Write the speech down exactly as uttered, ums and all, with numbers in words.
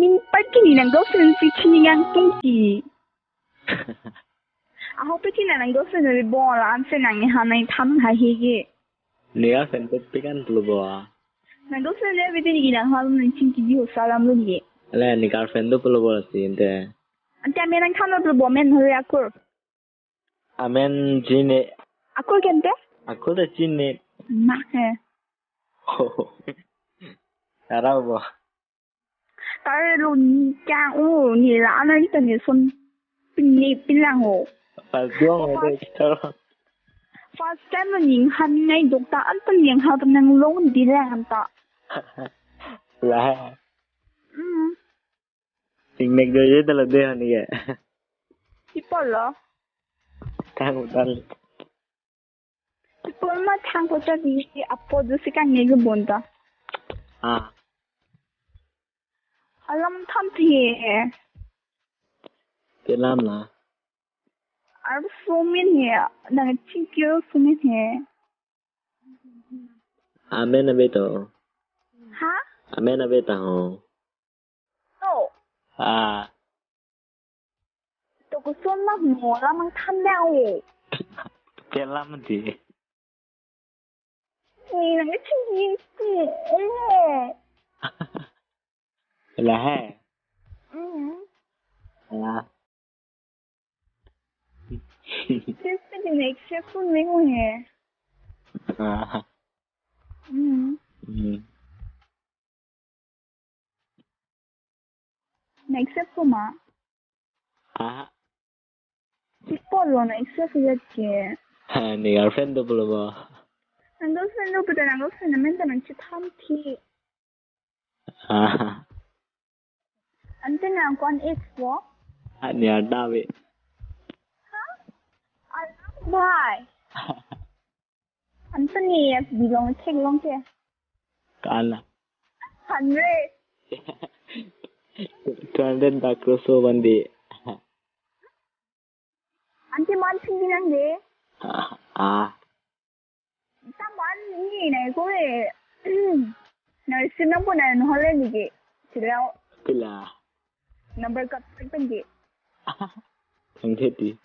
Min pati ni nang girlfriend si chini yang tungki. Aho pati na nang girlfriend le bon la an se nang ni ha nang tham ha he ge. Ni girlfriend te pikan pulo bo. Nang girlfriend le bidi ni nang ha nang chingki di ho salam lo ni. Le ni girlfriend do pulo bo si ente. Ante amen nang tham lo pulo bo men ho akur. Amen chini. Akur kente? Akur ta chini. Mak he. Tara bo. Tara lo ni kang o ni la ana ni ta ni son pini pilang o. Pas dong o de tara. First time lo ning han ngai dokta an ta ning ha ta nang long di le han ta. La. Mm. Tingnek do ye tala de han ye. Sipol lo. Tang utan. Sipol ma thang ko cha di apo du si kang ne gu bon ta. Ah. Alam tham thi he. Kelam la. Ar sumin he. Nang chingkir sumin he. Amen abe to. Ha? Amen abe ta ho. To. Ah. To kusun ma mo la mang tham da o. Kelam di. Ni nang chingkir ku. Eh. La he. Mm. La. Just the next step for me ho he. Ah. Mm. Mm. Next step ko ma. Ah. Sipol lo next step ya ke. Ha, ni girlfriend do pulo bo. Nang girlfriend do puta nang girlfriend namen ta nang chitham thi. Ah. Ante nang kon ex bo? Ah, ni ada be. Ha? Alam bhai. Ante ni F B long check long ke. Kana. Hundred. Two hundred dak so bandi. Ante man sing bilang de. Ah. Ah. Taman ni na ko e. Na sim nang ko na no hole ni ke. Sila. Pila. Number kat pen ke. Ang theti.